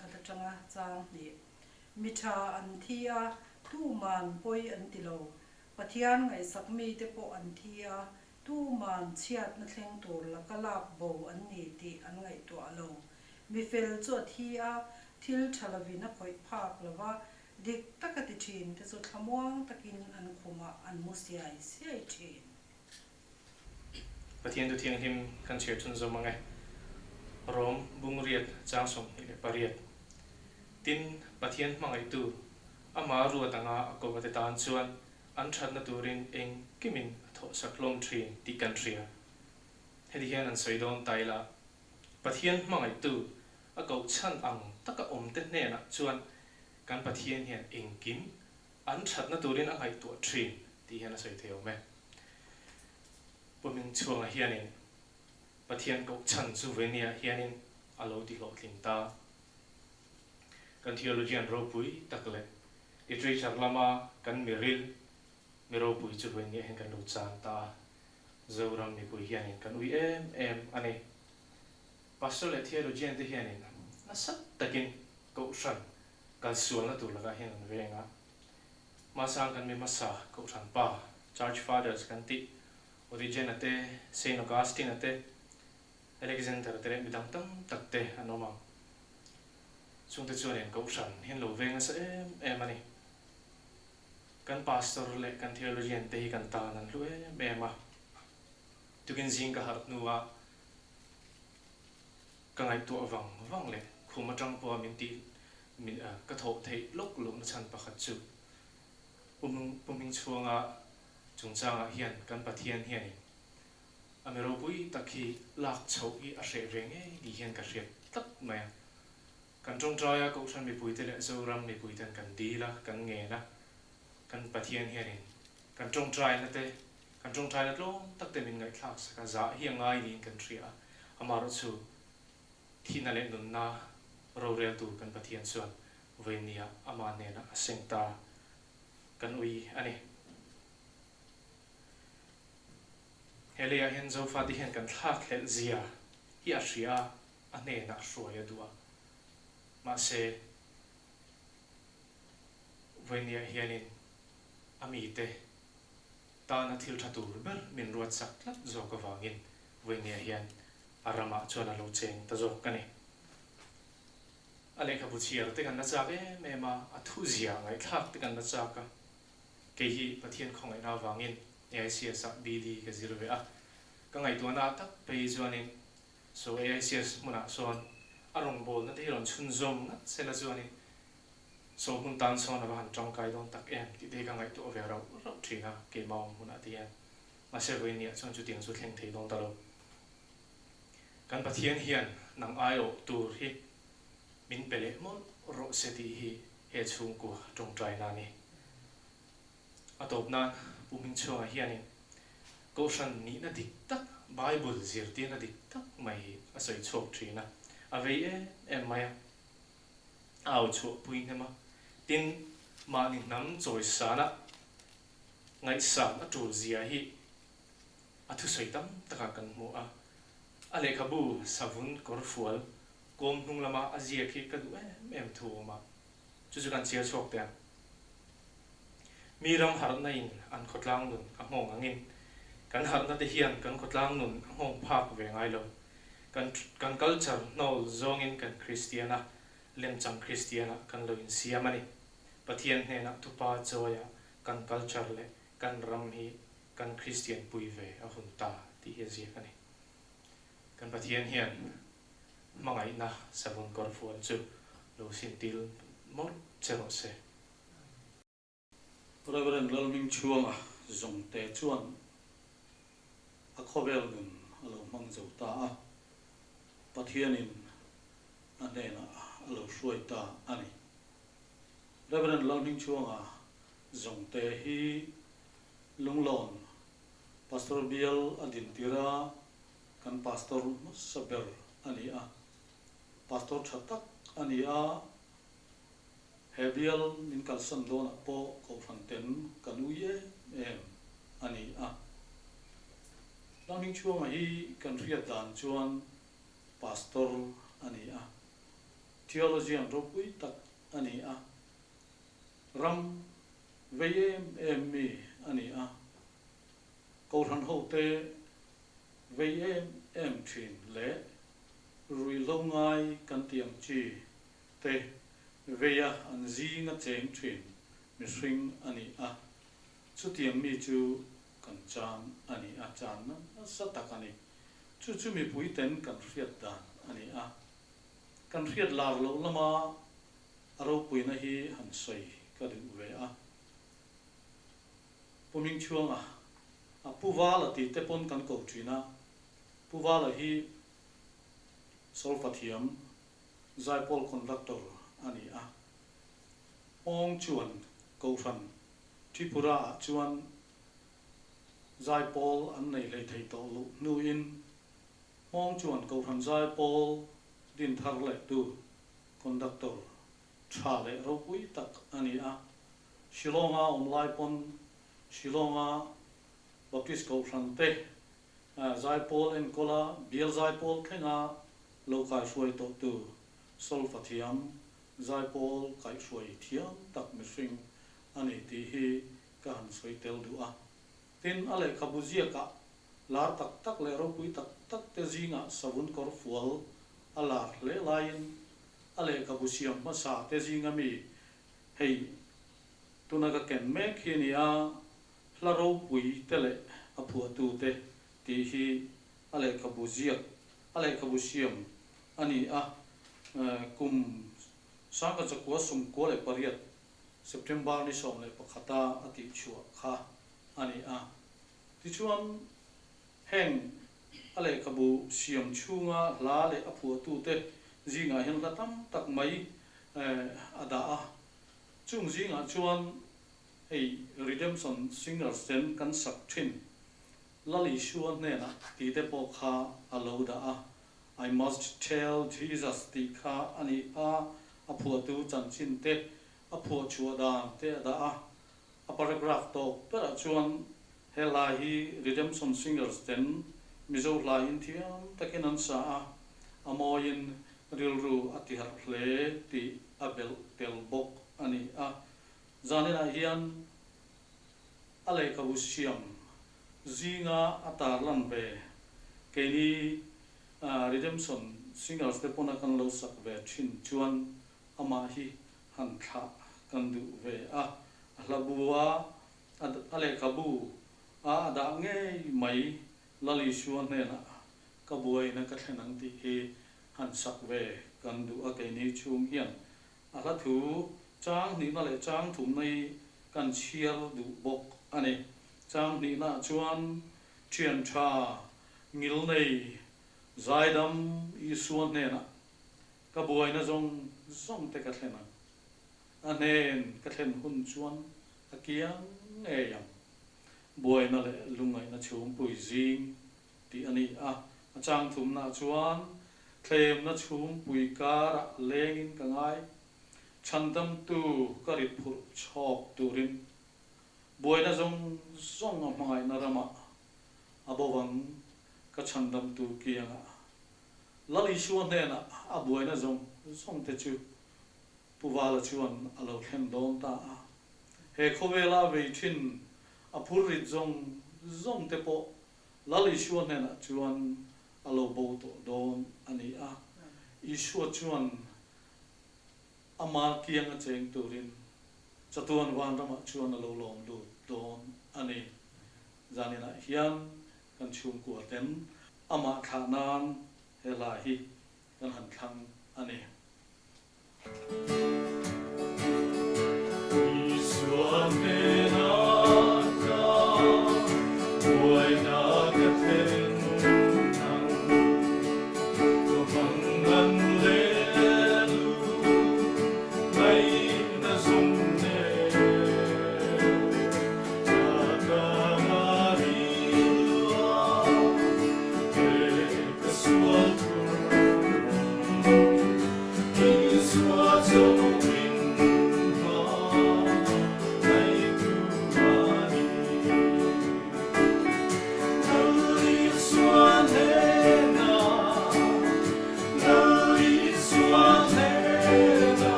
khat atanga chang hnih. Mi tha an thi a, tuman pawi an ti lo. Pathian ngaihsak mite pawh an thi a, tuman chhiatna thleng tur laka lak bo an ni tih an ngaihtuah lo. Mi fel chu a thi a, thil tha lovin a khawih phak lo va, dik taka ti thin te chu thlamuang takin an khumah an mu siai siai thin. Pathian thu thianghlim kan chhiar chhunzawm ang e. Rom bungriat chang 28. Tin, Pathian hmangaihtu, amah ruat anga a kova te tan chuan an thatna turin engkimin a thawhsak hlawm thin tih kan hria. Heti hian an sawi dawn ta ila, Pathian hmangaihtu a koh chhan ang taka awmte hnenah chuan kan Pathian hian engkim an thatna turin a ngaihtuah thin tih hian a sawi thei awm e. Pu Hmingchhuanga hianin Pathian koh chhan chu Venia hianin a lo ti hlawhtling ta. Kan theologian ropui tak leh literature lama kan miril mi ropui chu Venia hian kan lo chan ta a, Zoram mipui hianin kan ui em em a ni. Pastor leh theologian te hianin nasa takin kohhran kalsualna tur lakah hian an veng a. Hmasang kan mi hmasa Kohhran Pa, Church Fathers kan tih, Origen-a te, Saint Augustine-a te, Alexander-a te leh midang tam tak te an awm ang. Chungte chuanin Kohhran hi an lo veng nasa em em a ni. Kan Pastor leh kan Theologian te hi kan tan an hlu em em a. Tukin zing ka harh hnuah ka ngaihtuah vang vang leh khum atang pawha min tih Ka thawh theih lawk lohna chhan pakhat chu Pu Hmingchhuanga chungchangah hian kan Pathian hianin a mi ropui tak hi lak chhoh hi a hreh ve ngei tih hian ka hriat tlat mai a. Kan tawngtaia Kohhran mipuite leh Zoram mipuiten kan dil a, kan ngen a, kan Pathian hianin kan tawngtaina te, kan tawngtaina tlawm tak te min ngaihthlak sak a, zah hi a ngai niin kan hria a, amaherawhchu Thihna leh nunna roreltu kan Pathian chuan vawinia amah hnenah a seng ta kan ui a ni. He leiah hian Zofate hian kan thlakhlelh zia hi a hria a, a hnenah hruai a duh a. Mahse, vawinia hianin a mite tana thil tha tur ber min ruatsak tlat zawk avangin vawinia hian a ramah chuan a lo cheng ta zawk a ni. A lehkhabu chhiar te kan la chak em em a, a thuzia ngaihthlak te kan la chak a. Kei hi Pathian khawngaihna avangin AICS ah BD ka zir ve a, ka ngaihtuahna ah tak phei chuanin saw AICS hmunah sawn a rawngbawlna te hi rawn chhunzawm ngat sela chuanin saw hmun tan sawn a va han tangkai dawn tak em tih te hi ka ngaihtuah ve rauh rauh thin a, keimah awm hunah te hian. Mahse vawiin chuan chutiang chu thleng thei dawn ta lo. Kan Pathian hian nang aiawh tur hi min pe leh mawlh rawh se tih hi he chhungkua tawngtaina a ni. A tawp nan Pu Hmingchhuanga hianin Kohhran nihna dik tak, Bible zirtirna dik tak mai hi a sawi chhuak thin a, a vei em em mai a, a au chhuahpui hnem a, tin mahni hnam chawisana Ngaihsan a tul zia hi a thusawi tam takah kan hmu a. A lehkhabu savun kawrfual kawm hnung lama a ziak hi ka duh em em thu awm a, chu chu kan chhiar chhuak teh ang. Mi ram harhna in an khawtlang nun a nghawng angin kan harhna te hian kan khawtlang nun a nghawng phak ve ngai lo. Kan kan culture hnawl zawngin kan Kristian a, lemchang Kristian ah kan lo insiam a ni. Pathian hnenah thupa chawia kan culture leh kan ram hi kan Kristian pui ve a hun ta tih hi a ziak a ni. Kan Pathian hian hmangaihna savun kawrfual chu lo sintil mawlh che rawh se. Rev. Lalhmingchhuanga Zawngte chuan a khawvel nun a lo hmang zo ta a, Pathianin a hnenah a lo hruai ta a ni. Rev. Lalhmingchhuanga Zawngte hi Lunglawn Pastor Bial a dintir a, kan Pastor hmasa ber a ni a. Pastor tha tak a ni a, he bial min kalsan dawnah pawh Kohhran ten kan ui em em a ni a. Lalhmingchhuanga hi kan hriat dan chuan Pastor a ni a. Theologian ropui tak a ni a, ram vei em em mi a ni a, Kohhran hote vei em em thin leh ruihhlo ngai kan tih ang chi te veia an zinga cheng thin mihring a ni a, chutiang mi chu kan chan a ni a, channa nasa tak a ni. Chu chu mipui ten kan hriat dan a ni a, kan hriat lar loh lama a ropuina hi han sawi ka duh ve a. Pu Mingchhuanga, a Pu Vala tih te pawn kan ko thin a, Pu Vala hi solfa thiam, zaipawl conductor a ni a. Hmawng chuan Kohhran Tripura ah chuan zaipawl an nei hlei thei tawh luh hnuin Hmawng chuan Kohhran zaipawl din thar leh tu conductor tha leh ropui tak a ni a. Shillong-a awm lai pawn Shillong-a Baptist Kohhran te zaipawl enkawla bial zaipawl thlenga lo kaihruai tawhtu solfa thiam zaipawl kaihruai thiam tak mihring a ni tih hi ka han sawi tel duh a. Tin, a lehkhabu ziakah lar tak tak leh ropui tak tak te zingah savun kawr fual a lar hle laiin a lehkhabu siam hmasa te zinga mi Hei, tuna ka ken mek hi a ni a, hla ropui te leh a phuahtu te tih hi a lehkhabu ziak, a lehkhabu siam a ni a, kum 1998 September ni 11 a a tihchhuah kha a ni a. Tichuan, heng a lehkhabu siam chhunga hla leh a phuahtu te zingah hian hla tam tak mai a dah a, chung zingah chuan hei Redemption Singers ten kan sak thin Lal Isua hnenah tih te pawh kha a lo dah a, I must tell Jesus tih kha a ni a, a phuahtu chanchin te, a phuah chhuah dan te a dah a, a paragraph tawp berah chuan he hla hi Redemption Singers ten Mizo hla in thiam takin an sa a, a mawiin Rilru a tiharh hle tih a belh tel bawk a ni a. Zaninah hian a lehkhabu siam zinga a tarlan ve keini Redemption Singers te pawna kan lo sak ve thin chuan amah hi han thlah kan duh ve a. A hla bu a, a lehkhabu a a dah ngei mai Lal Isua hnenah ka buaina ka thlen ang tih hi han sak ve kan duh a keini chhung hian a hla thu chang hnihna leh chang thumna hi kan chhiar duh bawk a ni. Chang hnihnaah chuan thian tha ngil nei zaidam Isua hnenah ka buaina zawng zawng te ka thlen ang. A hnen ka thlen hun chuan a kiang ngei ang. Buaina leh lungngaihna chhungpui zing tih a ni a. A chang thumnaah chuan thlemna chhungpui karah lengin ka ngai, chhandamtu ka rit phurh chhawk turin buaina zawng zawng a hmangaihna ramah a bovang ka chhandamtu kiangah Lal Isua hnenah a buaina zawng zawng te chu Pu Vala chuan a lo thlen dawn ta a. He khawvela vei thin a phur rit zawng zawng te pawh Lal Isua hnenah chuan a lo bo tawh dawn a ni a. Isua chuan ama kianga cheng turin chatuan vanramah chuan a lo lawm lut dawn a ni. Zaninah hian kan chhungkua ten amah thlah nan he hla hi kan han thlang a ni.